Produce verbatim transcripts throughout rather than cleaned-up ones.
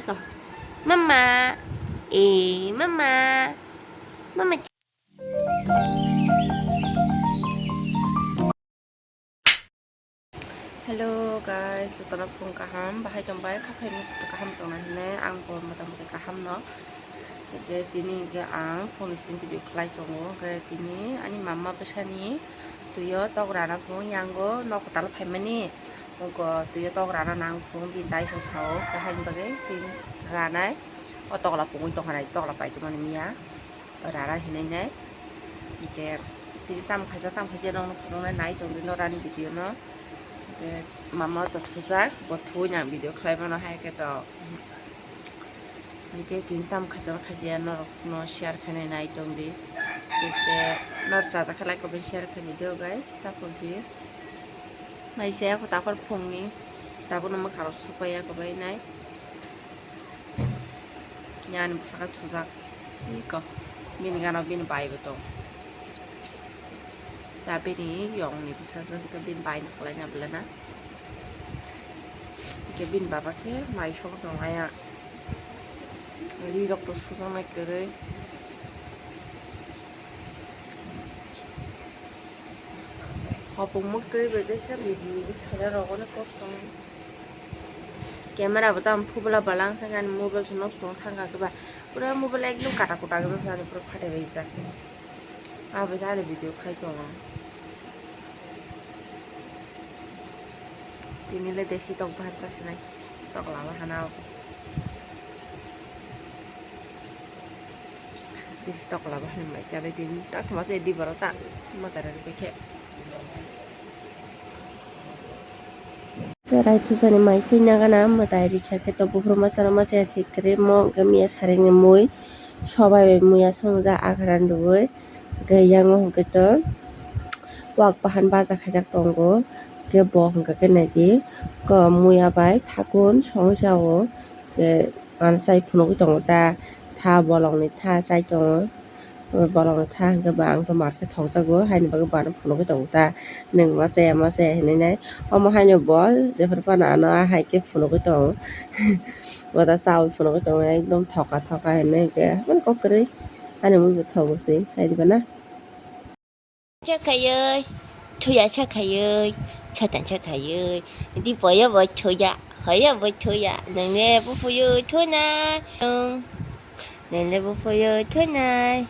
Mama, eh, mama, mama. Hello guys, jotono phung kaham, bahai tongbai, khakhai muchung kaham tongna hinwi ang bo motamoti kaham no. Hingke tini hingke ang phone simi video khlai tongo, hingke tini ani mama bwsani twi o tok rana phung yango nok kwtal phaimani, hingke twi o tok rana nang phung bini dai song sao, haini bagwi twi ranai o tokla pungwi tongkha nai, tokla paitongmani miya. Rara hinwi nai. Hingke tini tamo khaijak, tamo khaijak nokno phunuknai nai tongdi norani video no. Hingke mama to thujak, bo thuwi nang video khlai mano hai khe to. Hingke tini tamo khaijak, khaijak norokno share khainai nai tongdi. Hingke nor chajak khe like, comment, share khaidi o guys, tapokdi. Naisaya kho takhor phungni, tabukno mwkhang rok supai ya kwbai nai. Yani bwsakhe thujak. Iko. Bini gana bini bai bo tong. Ta bini yong ni bwsajwk hwnkhe bini bai ni kwlai na bwlana. Hwnkhe bini baba khe mai song tong aya. Ri rok to sujaknai kwrwi. Hopung muktwi bai kaisa video edit khaina rok onek kosto. Camera bo tamo phubula balang thangkha, ani mobile se nosto wng thangkha khe ba. Pura mobile ekdom kata kota khe bwsa ani pura phatai bai jak. Abo se ani video khai tongo. Tini le desi tok bahan chasinai. Tok lama hana obo. Tisi tokla bo hinwi mai chalai di, ta khama se di borok ta mwtai rok rikha khe. Cherai thusani mai se nagana mwtai rikha khe to buphuru masa rok masa ya thik kwrwi mo hwnkhe miya saringni mui sobai bai mui asongjak akhran rwui hwnkhe yango hwnkhe to wak bahan baja khaijak tongo hwnkhe bo hwnkhe khe naidi ko muya bai thakun songwi sa o. Hwnkhe ano chai phunugwi tongo ta, tha bolongni tha chai tongo, bolongni tha hwnkhe ba ang tongma khe thokjago, haini bagwi bo ano phunugwi tongo ta, nwng ma chaya ma chaya hinwi nai. Omo haino bo jephru phano ano a hai khe phunugwi tongo, bo ta chaui phunugwi tongo, ekdom thoka thoka hinwi hwnkhe, mani kok kwrwi ani mui bo thogo se hai diba na. Chakhayoi, thuya chakhayoi, chatan chakhayoi, di poyo bo thuya, hoyo bo thuya, nene bo puyo thunai, nene bo puyo thunai.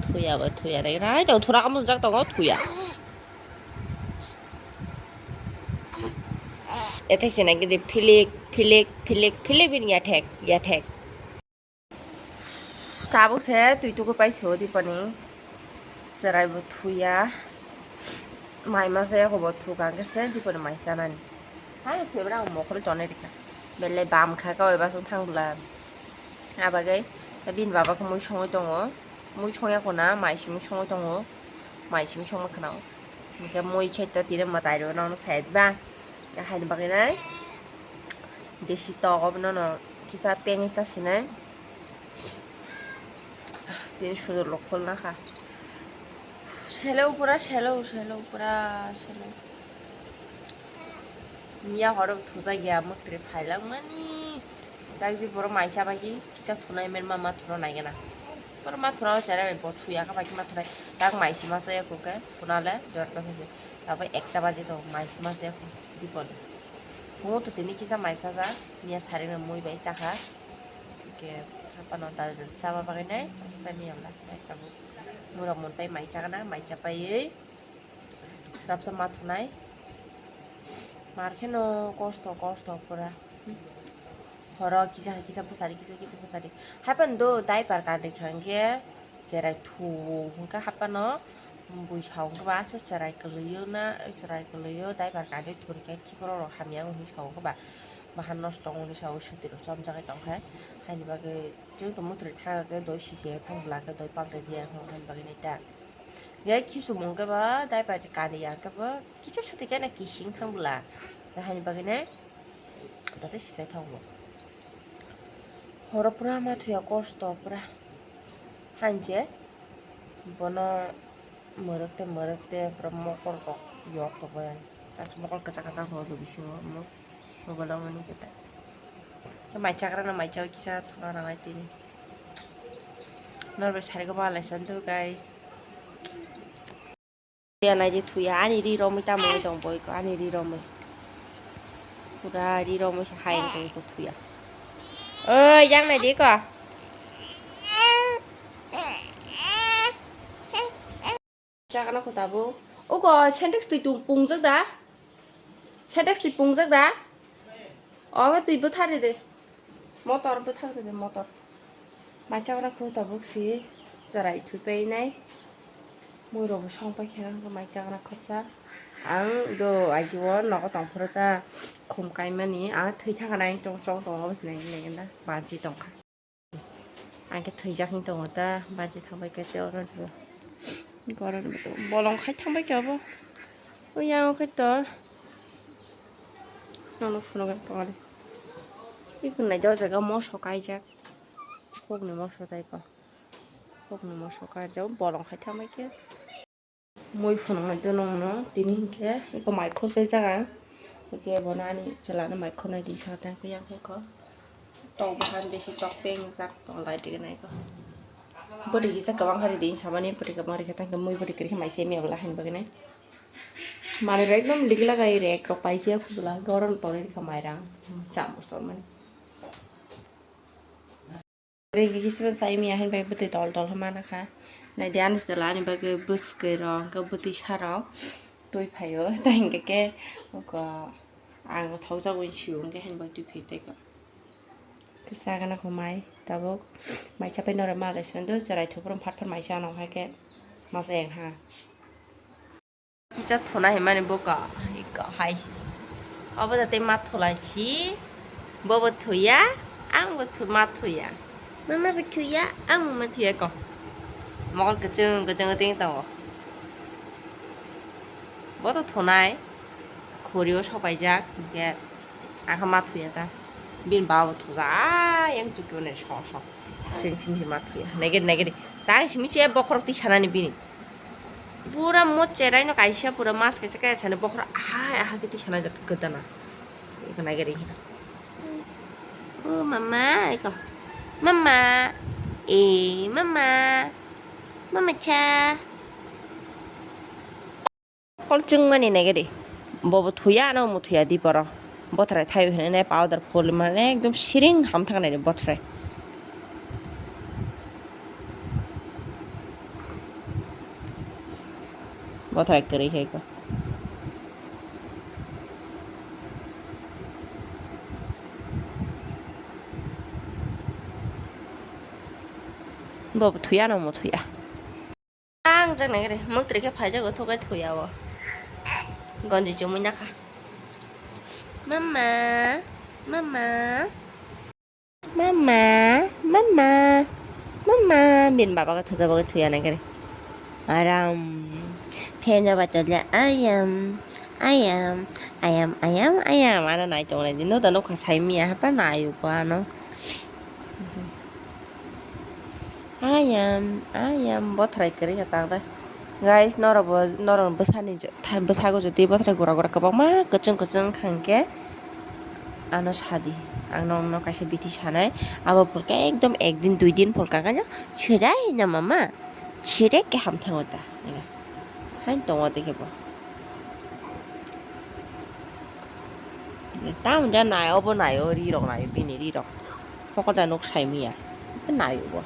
Thuya bo thuya, rai rai, tong thura kamu jak tongo thuya. Etek sina gidi philik, philik, philik, philik bini yathek, yathek. Tabuk se twi tuku pai se o dipani cherai bo thuya, mai ma se eko bo thuka hwnkhe se dipani mai chanani. Hai thuya bwrang mokol tonwi rikha, belai bam kha khe oi basong thang bwla. Abagwi bini baba khe mui songwi tongo, mui songya khuna mai simi songwi tongo, mai simi songma khwna o. Hwnkhe mui khe to tini mwtai rwno sai diba, haini bagwi nai desi tok obono no kisa pengwi chasinai. Tini sujurlo khulna kha. Selo pura, selo, selo pura, selo. Miya horo thujak ya mwktwi phailangmani. Dakdi borok maisa bai kisa thunai men ma, ma thuno nai gana. Borok ma thuno chera bo thuya kha bai ma thunai. Dak maisi ma chaya kho khe thuna le dorta khe se. Abo ekta baji to maisi ma chaya kho dipon. Phungo to tini kisa maisa ja, miya saring mui bai chakha. Hingke hapano dal chama bagwi nai, asa miya wngla. Ekta bo mura montai mai chagana, mai chapaiwi srapsa ma thunai. Mar kheno kosto, kosto pura. Horo kisa, kisa bwsari, kisa, kisa bwsari. Haiphano do diaper kanwi kha hwnkhe cherai thu hwnkhe hapano bui sa hwnkhe ba aswk cherai kwlwio na, cherai kwlwio diaper kanwi thurikhe khikrok rok hamya wng hinwi sa hwnkhe ba. Bahan nosto wngwi sa o, suti rok chomjagwi tongkhe, haini bagwi chwng tongmung twrwi thang khe doi sisi hai phang bwla khe doi paltai jia hai bagwi nai ta. Gai khisumung khe ba diaper kanwi ya khe bo kisa suti khe na kising thang bwla, tei haini bagwi nai tei sisai thang bo. Horo pura ma thuya kosto pura, hainje bono mwrwk tei mwrwk tei pura mokol rok yok tongbai, mokol kwchak kwchak rok bisingo. Mobile o mani kita. Mai chagra na mai chawi kisa thura na mai tini. Nor bai sari ko ba lai san tu, guys. Ya nai di thuya, ani ri romwi tamo tong boi ko, ani ri romwi. Pura ri romwi se hai tong to thuya. Oi, yang nai di ko. Chakana ko tabuk. Uko Sintex twi tung pungjak da? Sintex twi pungjak da? Ogo twi bwthar de. Motor bwthar de, motor. Mai chagra ko tabuk si chwrai thui pai nai. Mui rok bo song pai khe mai chagra khopsa. Ang do agi o nogo tong phuru ta khum kai mani. Ang thwi thang nai tong chong tongo bwswk nai nai da. Banchi tong kha. Ang khe thwijak wng tongo ta, baji thangbai khe tei oro bo. Borok ni bo bolong khai thangbai khe obo. Oyang khe to. Nono phunukgwi tongo de. Ikon nai o jaga moso kaijak. Kokni moso tai ko. Kokni moso kaijak, bolong khai thangbai khe. Mui phunuknai do nongno tini hinkhe eko mai khurpui jaga. Hinkhe bono ani chwlano mai khurnai di sa tang khe yang khe ko. Tok bahan bisi tok peng jak tong lai tigi nai ko. Bwtwi kisa kwbang hari di samani bwtwi kwbang rikha tang khe mui bwtwi kwrwi khe mai se mia bwla hain bagwi nai. Manwi rok ekdom lig lagai rek rok paijak bwla goron tonwi rikha mairang. Chamus tongmani. Rigi kisipan sai miya hin bai bwtwi tol tol hwnma nakha. Naidi ani chwla ani bagwi bwskwrwi rok hwnkhe bwtwi sarok twi phaio. Tai hwnkhe khe oko ang thokjagwi sio hwnkhe hain bai twi phai tei ko. Kisa gana kho mai tabuk mai chapai nore ma lai sendo chwrai thuprum phat phat mai cha nong hai khe ma cha yang ha. Kisa thuna himani buka, iko hai. Obo da tei ma thulai si. Bobo thuya, ang bo thu-, ma thuya. Mama bo thuya, ang bo ma thuya ko. Mokol kwchwng kwchwng ting tongo. Bo to thunai. Khuri o sopaijak, hingke ang khe ma thuya ta. Bini baba bo thuja, yang chukyo ne so so. Chwng simi se ma thuya. Nege nege. Tang simi se bokhorok tisanani bini. Pura mo cherai no kaisa pura mas kaisa kaya sani bokhorok ahai ahai khe tisanai jak gana. Iko nai gari. O mama, iko. Mama. Eh, mama. Mama cha. Kol chwngmani nai gari. Bobo thuya, ano mo thuya di poro. Bothrai thaio hinwi nai powder phul mane ekdom siring ham thang nai bothrai. Bothrai kwrwi hai ko. Bobo thuya no mo thuya. Ang jak nai re, mwktri khe phaijago, thukai thuya o. Gonji chumui nakha. Mama, mama. Mama, mama. Mama, bin baba khe thuja bagwi thuya nai khe. Aram. Phenya bai tole ayam, ayam, ayam, ayam, ayam. Ano nai tonglai di. No da nokha sai miya hapa nai uko ano. Ayam, ayam, bothrai kwrwi khe tang re. Guys, norok bo, norok bwsani jo-, tha-, bwsago jodi bothrai gura gura kwbangma kwchwng kwchwng wngkha hinkhe ano sadi. Ang nokno kaisa bithi sanai. Abo polka ekdom ek din dui din polka kano chirai na mama. Chirai khe ham thango ta. Hain tongo tei khe bo. Tamo ja nai, obo nai o, ri rok nai o, bini ri rok. Pokol da nuk sai miya. Nai o bo.